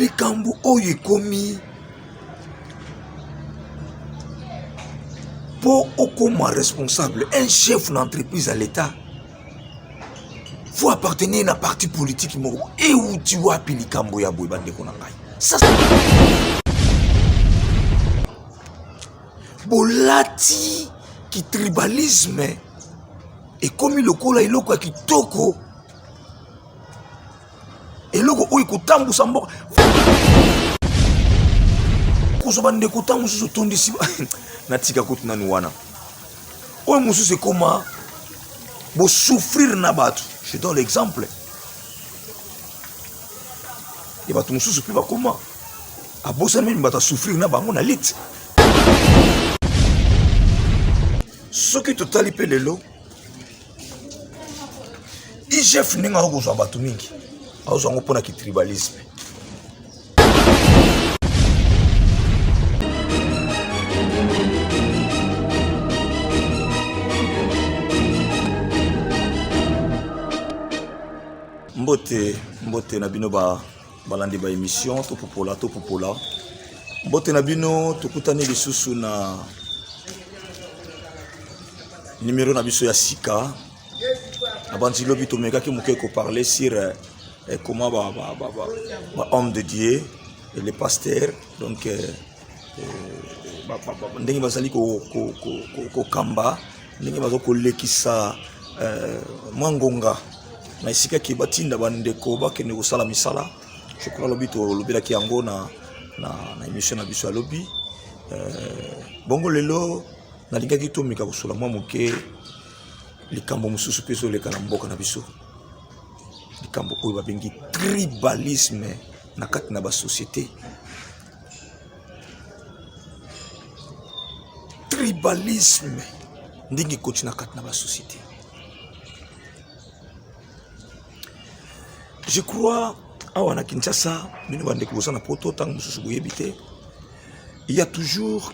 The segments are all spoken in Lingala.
Likambo oyo ekomi mpo okoma responsable, un chef na entreprise ya l'Etat, faut appartenir na parti politique moko. Euti wapi likambo ya boye, bandeko na ngai? Ça, bolati kitribalisme ekomi lokola eloko ya kitoko, eloko oyo ekotambusa mboka. Kozwa bandeko ntango mosusu otondisi natika kutu nanu wana. Oyo mosusu ekoma bosouffrir na bato. Je donne l'exemple ya bato mosusu mpe bakoma abosani meme bato asouffrir na bango na lite. Soki totali mpe lelo IGF ndenge akozwa bato mingi, azwa yango mpona kitribalisme. Mbote, mbote na bino ba balandi ba émission topopola topopola. Mbote na bino, tokutani lisusu na numero na biso ya sika. Nabanzi lobi tomekaki moke koparler sur comment ba, ba, ba, ba, ba homme de Dieu et les pasteurs, donc ndenge bazali kokamba, ndenge baza kolekisa mwa ngonga na esika ke batinda bandeko bakende kosala misala. Je crois lobi tolobelaki yango na émission na biso ya lobi. Bongo lelo nalingaki tomeka kosola mwa moke likambo mosusu mpe ezoleka na mboka na biso, likambo oyo babengi tribalisme na kati na basociété. Tribalisme ndenge ekoti na kati na basociété. Je crois awa na Kinshasa, bino bandeko boza na poto, ntango mosusu boyebi te, il y a toujours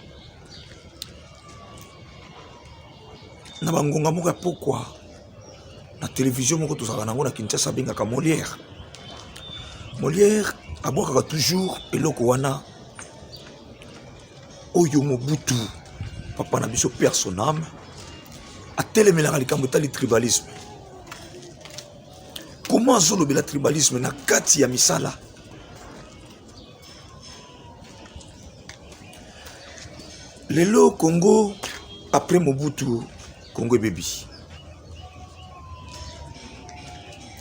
na bangonga moko ya pokwa na televizio moko tozalaka nango na Kinshasa, abengaka Molière. Molière abwakaka toujours eloko wana oyo Mobutu, papa na biso, père son âme, atelemelaka likambo etali tribalisme. Comment azolobela tribalisme na kati ya misala? Lelo Congo après Mobutu, Congo ebebi.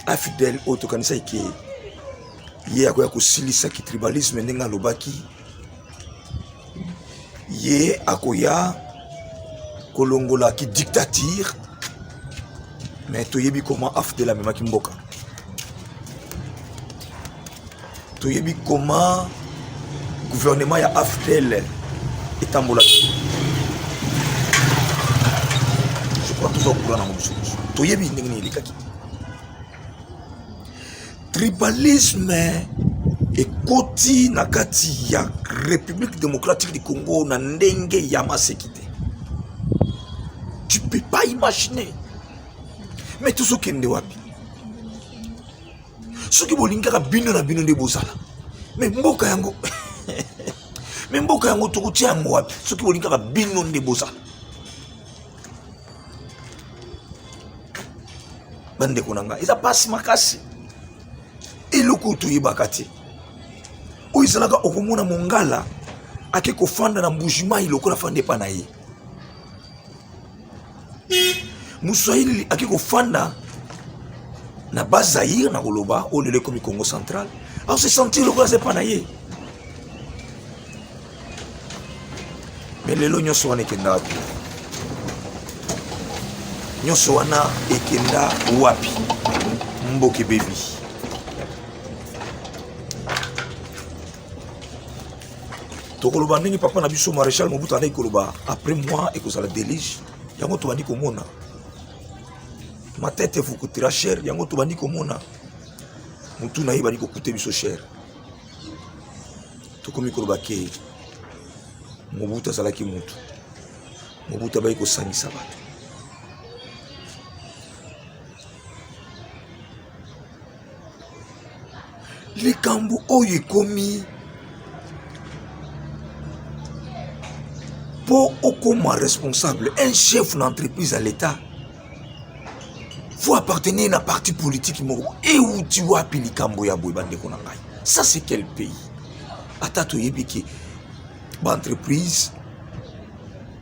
Afidèle oyo tokanisaki ke ye akoya kosilisaki tribalisme ndenge alobaki, ye akoya kolongola ki dictature, mais toyebi comment Afdel amemaki mboka, toyebi comment gouvernement ya Afdel etambolaki. Je crois toza kokula nango biso nyonso, toyebi ndenge nini elekaki. Tribalisme ekoti na kati ya République démocratique du Congo na ndenge ya maseki te. Tu peux pas imaginer. Mais tozokende wapi? Soki bolingi kaka bino na bino nde bozala, mais mboka yango, mais mboka yango tokotia yango wapi soki bolingi kaka bino nde bozala? Bandeko na ngai, eza mpasi makasi. Eloko oyo toyebaka te, oyo ezalaka okomona mongala ake kofanda na Mbujimai lokola afanda epa na ye, moswahili ake kofanda na Bazaire, na koloba oyo lelo ekomi Congo Central, azo se sentir lokola aza epa na ye. Mais lelo nyonso wana ekenda wapi? Nyonso wana ekenda wapi? Mboka ebebi. Tokoloba ndenge papa na biso Maréchal Mobutu andaki koloba, après moi ekozala déluge. Yango tobandi komona. Ma tête vous coûtera cher. Yango tobandi komona. Mutu na ye bandi kokute biso cher. Tokomi koloba ke Mobutu azalaki mutu. Mobutu abai kosangisa bato. Likambo oyo ekomi mpo okoma responsable, un chef na entreprise ya l'Etat, faut appartenir na parti politique moko. Euti wapi likambo ya boye, bandeko na ngai? Ça, c'est quel pays? Ata toyebi ke baentreprise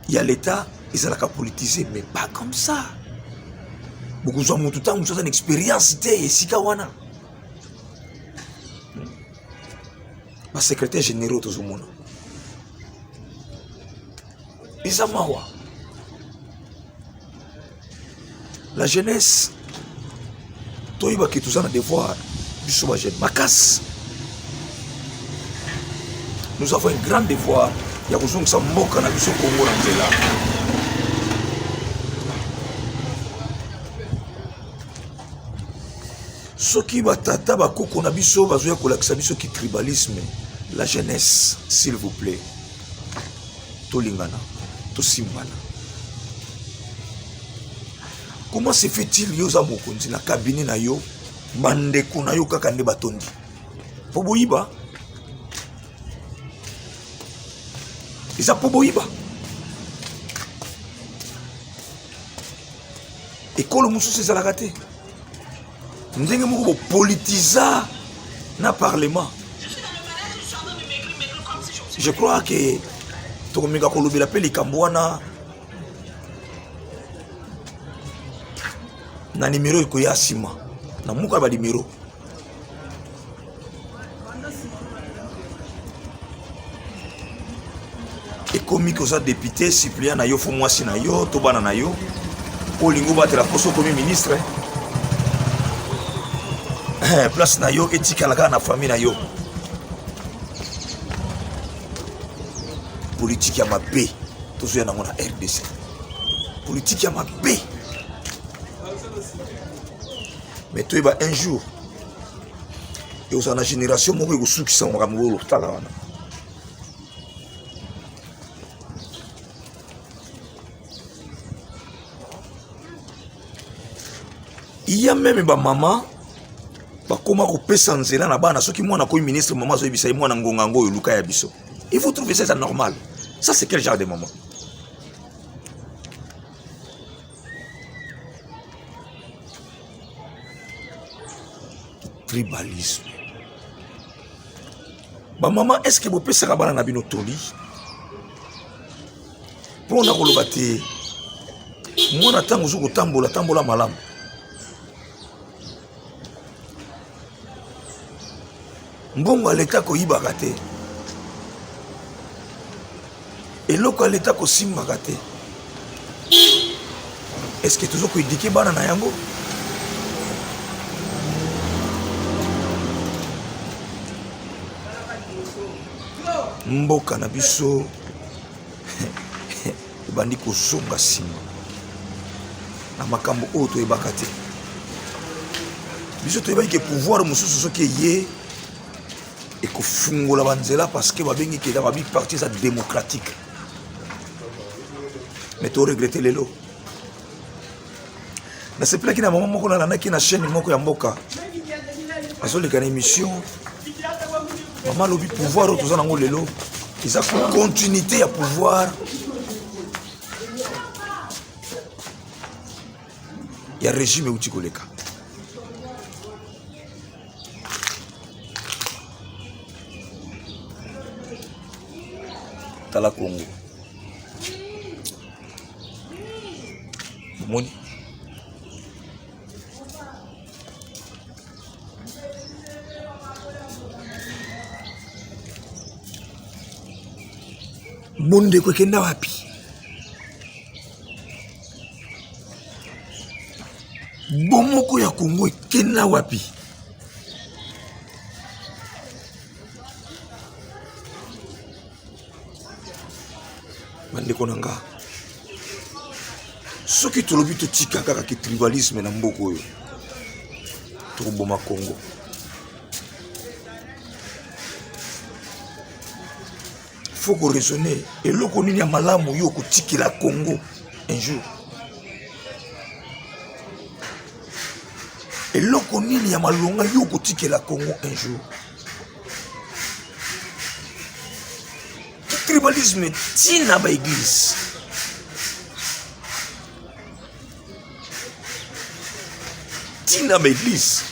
ya l'Etat ezalaka politisé, mais pas comme ça. Bokozwa motu ntango mosusu aza na expérience te esika wana. Basecrétaire généraux tozomona eza mawa. La jeunesse, toyebaki toza na devoir. Biso bajeune makasi, nous avons un grand devoir ya kozongisa mboka na biso Kongo na nzela. Soki batata bakoko na biso bazoya kolakisa biso ki tribalisme, la jeunesse, s'il vous plaît, tolingana, tosimbana. Comment se fait-il yo oza mokonzi na cabinet na yo, bandeko na yo kaka nde batondi mpo boyiba? Eza mpo boyiba. Ekolo mosusu ezalaka te ndenge moko bopolitiza na parlement. Je crois que tokomeka kolobela mpe likambo wana na nimero ekoya nsima na moko ya banimero. Ekomi koza député suppléant na yo, fo mwasi na yo to bana na yo olingi obatela mposo. Okomi ministre, place na yo etikala kaka na famille na yo. Politike ya mabe tozoya nango na RDC, politike ya mabe. Mais toyeba, un jour ekozala na génération moko ekosukisa makambo oyo tala wana. Iya, même bamama bakoma kopesa nzela na bana. Soki mwana akomi ministre, mama azoyebisa ye: "Mwana, ngonga yango oyo, luka ya biso." Il faut trouver ça normal? Ça, c'est quel genre de maman? Tribalisme. Bamama, est ce que bopesaka bana na bino toli mpona koloba te: "Mwana, ntango ozo kotambola, tambola malamu"? Mbongo ya leta koyibaka te, eloko ya leta kosimbaka te. Est ce que tozo koéduquer bana na yango? Mboka na biso ebandi kozonga nsima na makambo oyo toyebaka te. Biso toyebaki ke pouvoir mosusu soki eye, ekofungola banzela, parce que babengi ke babi parti eza démocratique. Mais toregretter lelo. Nasepelaki na mama moko, nalandaki na chaîne moko ya mboka, azoleka na émission. Mama alobi pouvoir oyo toza nango lelo eza continuité ya pouvoir ya régime euti koleka. Tala Congo, bomoni bondeko ekenda wapi? Bomoko ya Kongo ekenda wapi? Bandeko na nga, soki tolobi totika kaka ki tribalisme na mboka oyo, tokoboma Congo. Faut koraisonner eloko nini ya malamu yo okotikela Congo un jour. Eloko nini ya malonga yo okotikela Congo un jour? Tribalisme tina ba église. Tina ba église.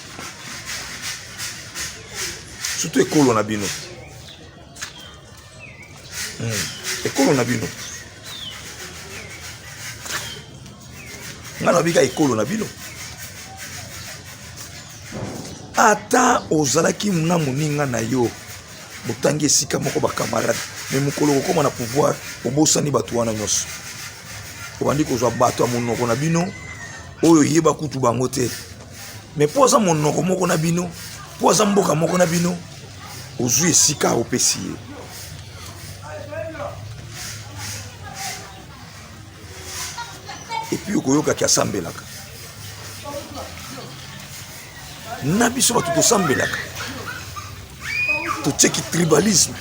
Surtout ekolo na bino. Ekolo na bino. Nga nabika ekolo na bino. Ata ozalaki na moninga na yo botangi esika moko bacamarade, me mokolo okokoma na pouvoir obosani bato wana nyonso, obandi kozwa bato ya monoko na bino oyo yeba kutu bango te, me mpo aza monoko moko na bino, mpo aza mboka moko na bino, ozwi esika opesi ye. Epuis okoyokaki asambelaka na biso bato tosambelaka, totieki tribalisme.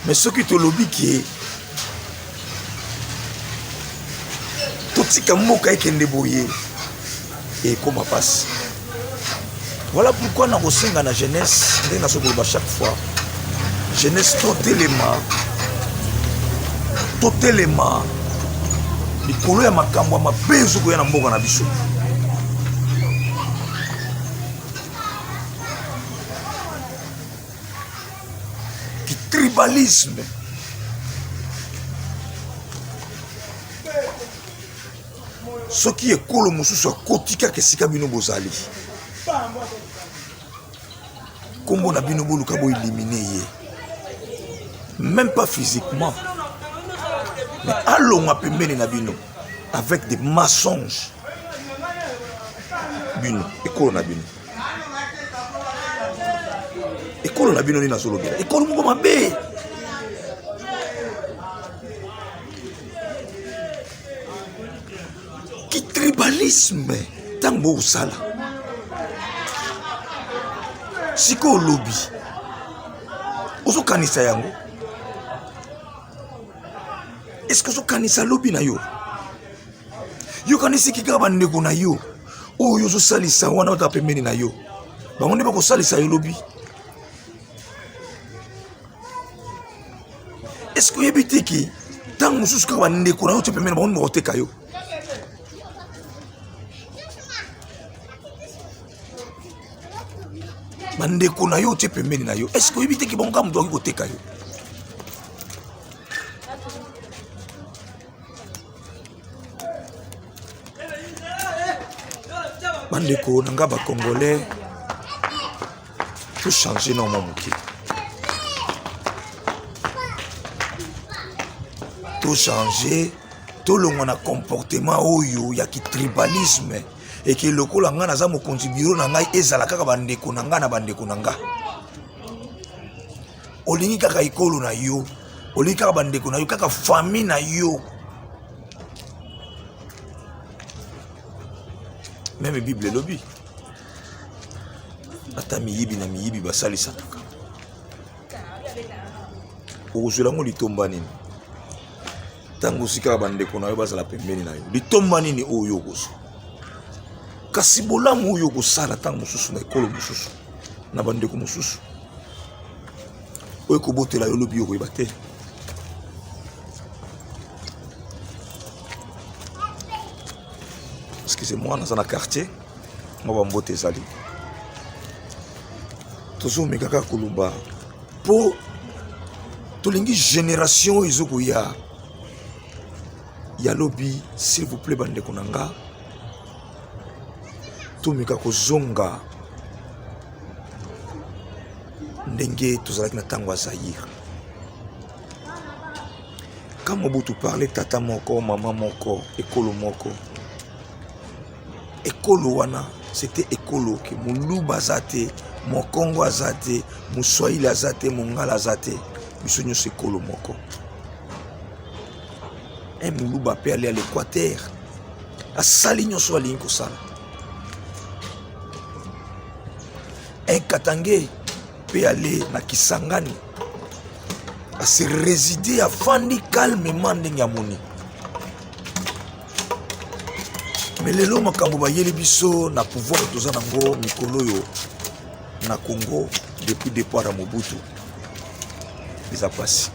Mais soki tolobi ke totika mboka ekende boye, ekoma mpasi. Voilà pourquoi nakosenga na jeunesse, ndenge nazo koloba chaque fois, jeunesse totelema, totelema likolo ya makambo ya mabe ezokoya na mboka na biso. Tribalisme soki ekolo mosusu akoti kaka esika bino bozali, kombo na bino boluka boelimine ye, même pas physiquement, mais alongwa pembeni na bino avec des mensonges. Bino ekolo na bino, ekolo na bino nini nazolobela, ekolo moko mabe. Ki tribalisme ntango bokosala sikoyo, olobi ozokanisa yango, eske ozokanisa lobi na yo? Yokanisiki kaka bandeko na yo oyo ozosalisa wana bazala pembeni na yo, bango nde bakosalisa yo lobi. Eske oyebi te ke ntango mosusu kaka bandeko na yo tie pembeni, bango nde bakoteka yo? Bandeko na yo otie pembeni na yo, eske oyebi te ke bango kaka moto akoki koteka yo? Bandeko na nga bacongolais, tochange na mwa moke, tochange, tolongwa na comportement oyo ya kitribalisme. Eke lokola ngai naza mokonzi, biro na ngai ezala kaka bandeko na ngai na bandeko na ngai. Olingi kaka ekolo na yo, olingi kaka bandeko na yo, kaka famille na yo. Meme Bible elobi ata miyibi na miyibi basalisanaka. Okozwela yango litomba nini ntango osi kaka bandeko na yo bazala pembeni na yo? Litomba nini oyo okozwa? Kasi bolamu oyo okosala ntango mosusu na ekolo mosusu na bandeko mosusu, oyo ekobotela yo lobi, okoyeba te. Excusez-moi, naza na quartier mwa bambote ezali, tozomeka kaka koloba mpo tolingi génération oyo ezokoya ya lobi. S'il vous plaît bandeko na nga, tomeka kozonga ndenge tozalaki na ntango ya Zaïre. Quand Mobutu parlait tata moko, mama moko, ekolo moko, ekolo wana c'était ekolo ke moluba aza te, mokongo aza te, moswahili aza te, mongala aza te, biso nyonso ekolo moko. Un moluba mpe ale à l'équateur, asali nyonso alingi kosala. Un katange mpe ale na Kisangani, ase réside, afandi calmement ndenge amoni. Mais lelo makambo bayeli biso na pouvoir toza nango mikolo oyo na Congo depuis départ ya Mobutu eza pasi.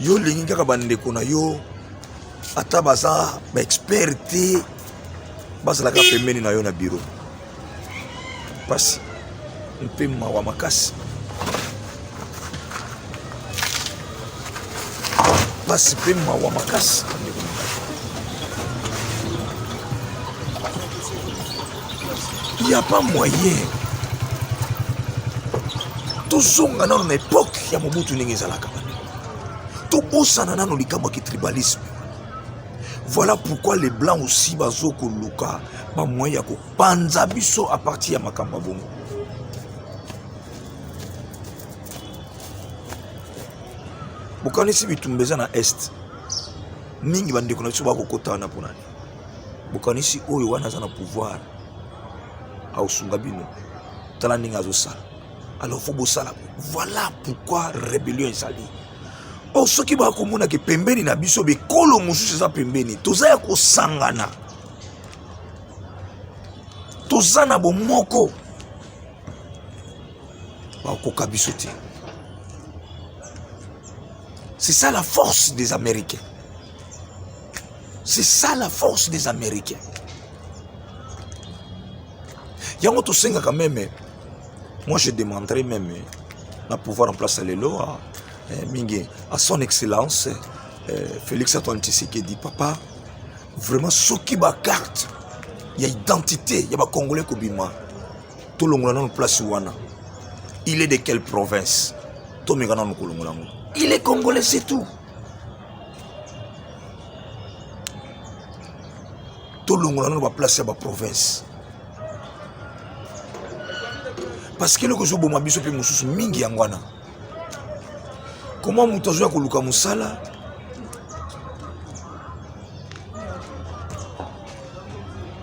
Yo olingi kaka bandeko na yo ata baza ba expert te bazalaka pembeni na yo na bureau. Pasi mpe mawa makasi. Pasi mpe mawa makasi ndeko na ngai. Il n'y a pas moyen tozonga nano na epoque ya Mobutu ndenge ezalaka bandeko. Tobosana nano likambo ya kitribalisme. Voilà pourquoi les blancs aussi bazo koluka ba moyen ya kopanza biso à partir ya makambo ya bongo. Bokanisi bitumba eza na est mingi, bandeko na biso bakokota wana mpona nini? Bokanisi oyo wana aza na pouvoir akosunga bino? Tala ndenge azosala, alors faut bosala. Voilà pourquoi rébellion ezali. Or soki bakomona ke pembeni na biso bikolo mosusu eza pembeni, toza ya kosangana, toza na bomoko, bakoka biso te. C'est ça la force des Américains. C'est ça la force des Américains. Yango tosengaka meme, moi je demanderai même na pouvoir en place à lelo mingi à son excellence Félix Antoine Tshisekedi, papa, vraiment soki ba carte ya identité ya ba Congolais kobima, tolongola nano place wana. Il est de quelle province? Tomeka nano kolongola yango. Il est Congolais, c'est tout. Tolongola nano ba place ya ba province, parce que eloko ezoboma biso mpe mosusu mingi yango wana. Comment moto azoya koluka mosala,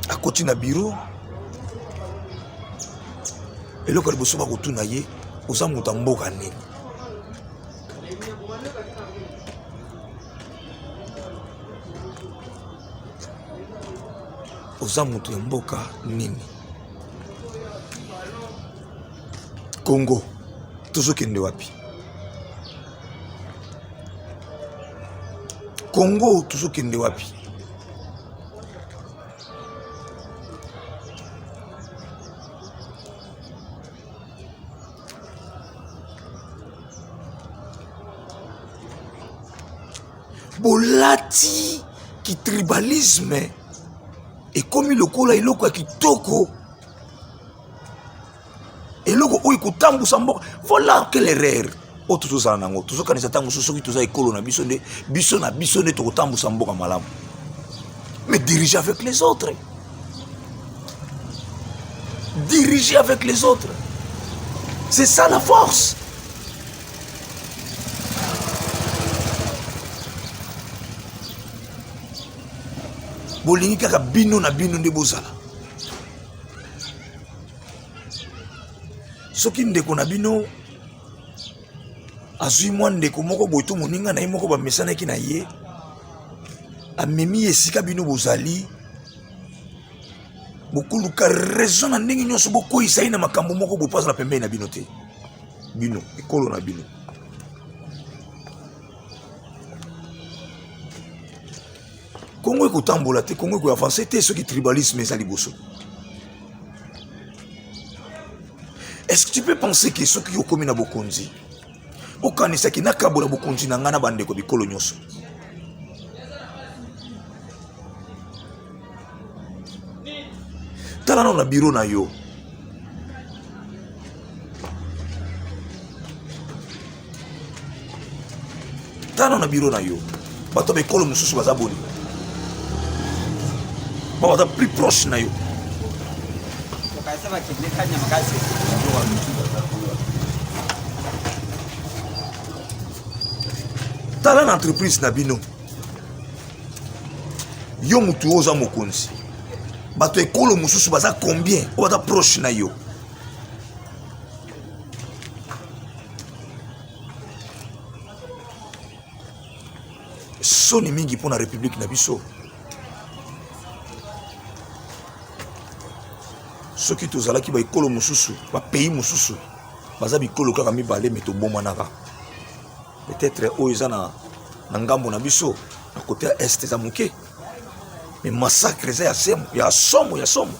akoti na bureau, eloko ya liboso bakotuna ye, oza moto ya mboka nini? Oza moto ya mboka nini? Congo tozokende wapi? Congo tozokende wapi? Bolati kitribalisme ekomi lokola eloko ya kitoko, eloko oyo ekotambusa mboka. Voilà quelle erreur oyo tozozala nango. Tozokanisa ntango mosusu soki toza ekolo na biso nde biso na biso nde tokotambusa mboka malamu. Mais diriger avec les autres, diriger avec les autres, c'est ça la force. Bolingi kaka bino na bino nde bozala. Soki ndeko na bino azwi mwa ndeko moko boye to moninga na ye moko bamesanaki na ye, amemi ye esika bino bozali, bokoluka raison na ndenge nyonso bokweyisa ye na makambo moko boye mpo azala pembeni na bino te, bino ekolo na bino. Kongo ekotambola te, Kongo ekoavanse te soki tribalisme eza liboso. Est-ce que tu peux penser que soki okomi na bokonzi, okanisaki nakabola bokonzi na ngai na bandeko bikolo nyonso? Tala nano na biro na yo, tala nano na biro na yo, bato ya ekolo mosusu baza boni, ba baza plus proche na yo. Tala na entreprise na bino, yo mutu oyo oza mokonzi, bato ekolo mosusu baza combien oyo baza proche na yo? Soni mingi mpo na république na biso. Soki tozalaki ba ekolo mosusu, ba pays mosusu, baza bikolo kaka mibale me tobomanaka. Peut-être oyo eza na, na ngambo na biso na kote ya est eza moke, mais massacre eza ya semo, ya somo, ya somo.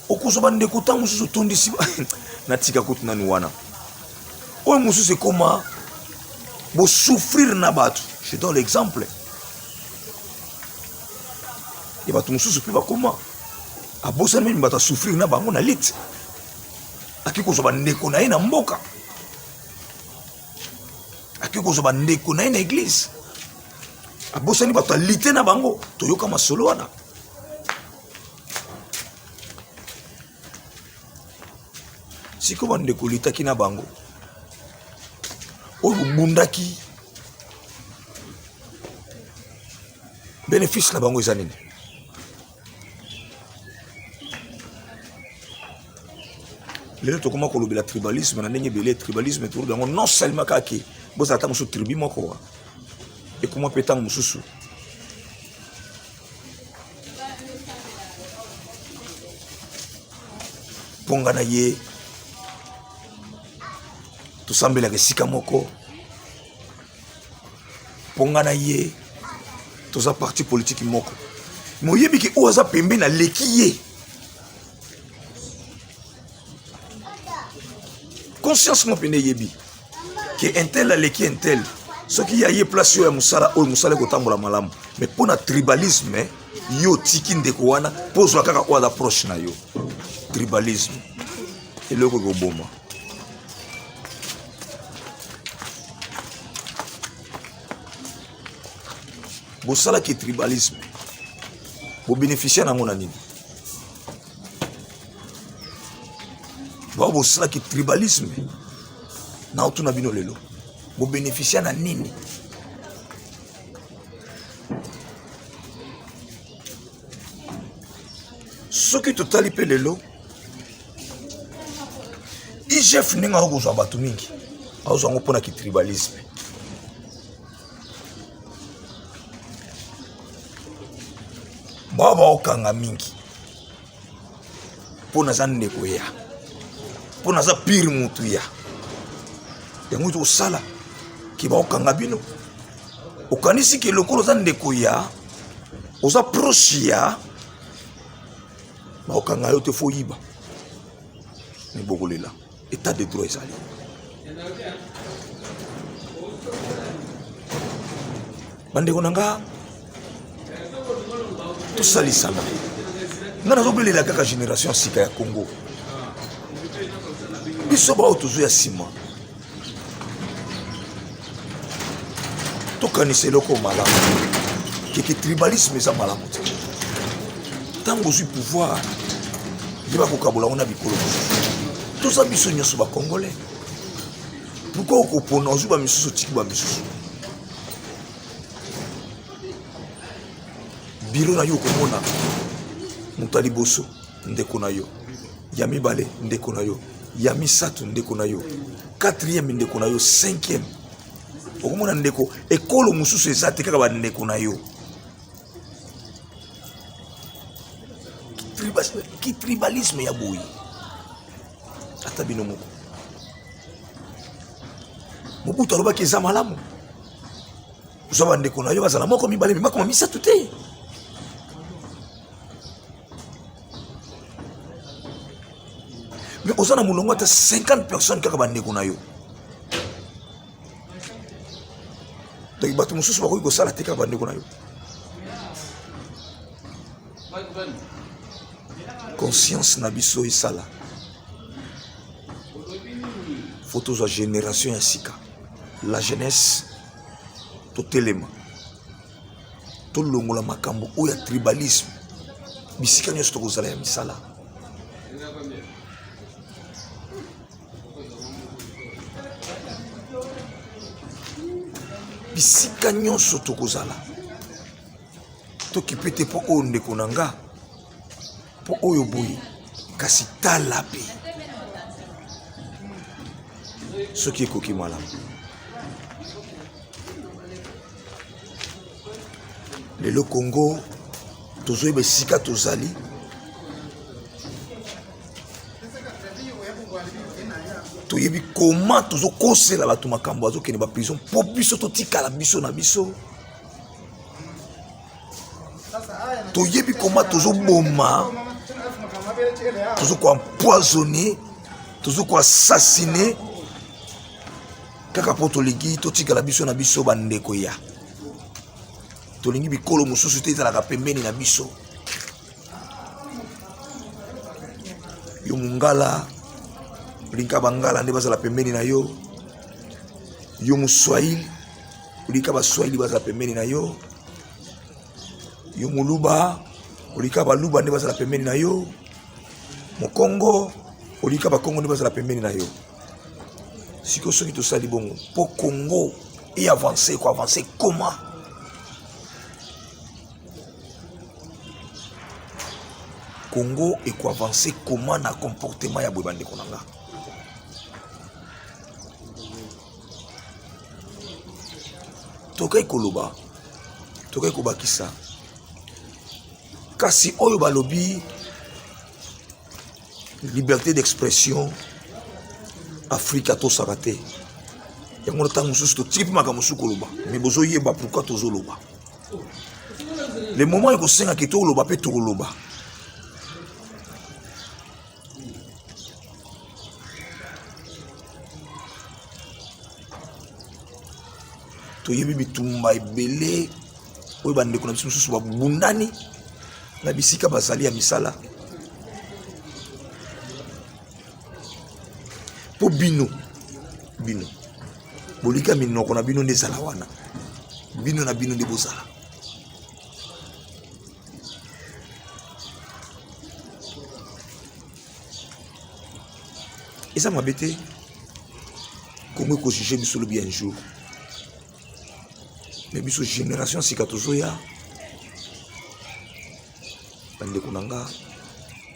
Okozwa bandeko ntango mosusu otondisi natika kutu nanu wana oyo mosusu ekoma bosouffrir na bato. Je donne l'exemple ya bato mosusu mpe bakoma abosani meme bato asouffrir na bango na lite, ake kozwa bandeko na ye na mboka, ake kozwa bandeko na ye na eglise, abosani bato alite na bango. Toyoka masolo wana. Sikoyo bandeko olitaki na bango, oyo bobundaki, bénéfice na bango eza nini? Lelo tokoma kolobela tribalisme na ndenge ebele. Tribalisme tokoloba yango non seulement kaka ke bozala ntango mosusu tribu moko, ekoma mpe ntango mosusu mpo nga na ye tosambelaka esika moko, mpo nga na ye toza parti politike moko, me oyebi ke oyo aza pembeni aleki ye. Conscience mo pene eyebi ke intel aleki intel, soki ya ye place oyo ya mosala, oyo mosala ekotambola malamu. Me mpo na tribalisme, yo otiki ndeko wana mpo ozwa kaka oyo aza proche na yo. Tribalisme eloko ekoboma. Bosalaki tribalisme, bobénéficie nango na nini? Bao bosalaki tribalisme, na otuna bino lelo, bobénéficie na nini? Soki totali mpe lelo IGF, ndenge akokozwa bato mingi, azwa yango mpona kitribalisme. Bao baokanga mingi mpo naza ndeko ya, mpo naza pire mutu ya yango, tokosala ke baokanga bino. Okanisi ke lokola oza ndeko ya, oza proche ya, baokanga yo te, fo yiba. Me bokolela, état de droit ezali. Bandeko na nga, tosalisana. Nga nazobelela kaka génération ya sika ya Congo, biso bao tozo ya nsima, tokanisa eloko malamu. Keke tribalisme eza malamu te. Ntango ozwi pouvoir, yeba kokabola yango na bikolo mosusu. Toza biso nyonso bacongolais. Pourquoi okopona, ozwi bamisusu, otiki bamisusu? Biro na yo, okomona moto ya liboso ndeko na yo, ya mibale ndeko na yo, ya misato ndeko na yo, quatrième ndeko na yo, cinquième okomona ndeko. Ekolo mosusu eza te, kaka bandeko na yo. Ki tribalisme ya boye, ata bino moko. Mobutu alobaki eza malamu ozwa bandeko na yo bazala moko, mibale, me bakoma misato te. Me oza na molongo ata 50 personnes, kaka bandeko na yo. Donc bato mosusu bakoki kosala te, kaka bandeko na yo. Conscience na biso esala, fo tozwa génération ya sika, la jeunesse, totelema, tolongola makambo oyo ya tribalisme bisika nyonso tokozala ya misala. Bisika nyonso tokozala, tokipe te mpo oyo ndeko na nga, mpo oyo boye, kasi tala mpe. Soki ekoki malamu. Lelo Congo tozoyeba esika tozali. Toyebi koma tozokosela bato makambo azokende ba prison mpo biso totikala biso na biso. Toyebi koma tozoboma, tozokoempoisonne, tozokoassassine kaka mpo tolingi totikala biso na biso bandeko ya tolingi bikolo mosusu te ezalaka pembeni na biso. Yo mongala olinga bangala nde bazala pembeni na yo, yo moswahili olinga baswahili bazala pembeni na yo, yo moluba olinga baluba nde bazala pembeni na yo, mokongo olinga bakongo nde bazala pembeni na yo. Sikoyo soki tosali bongo mpo Congo e avance, ko avance comment? Congo eko avance comment na comportement ya boye bandeko na nga? Tokai koloba, tokai kobakisa, kasi oyo balobi liberté d'expression Afrika tosaka te yango na ntango mosusu totiki mpe makambo mosusu koloba, mais bozoyeba pourquoi tozoloba. Le moment ekosengaki toloba mpe tokoloba. Toyebi bitumba ebele oyo bandeko na biso mosusu babundani na bisika bazali ya misala mpo bino bino bolika minoko na bino nde ezala wana, bino na bino nde bozala. Eza mabe te, Congo ekojuge biso lobi un jour, mais biso génération sika tozoya, bandeko na nga,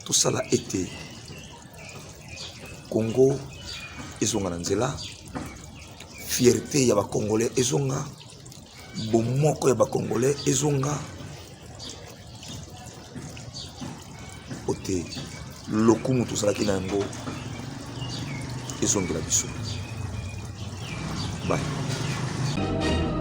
tosala ete Congo ezonga na nzela, fierté ya ba Congolais ezonga, bomoko ya ba Congolais ezonga, po te lokumu tozalaki na yango ezongela biso. Bye.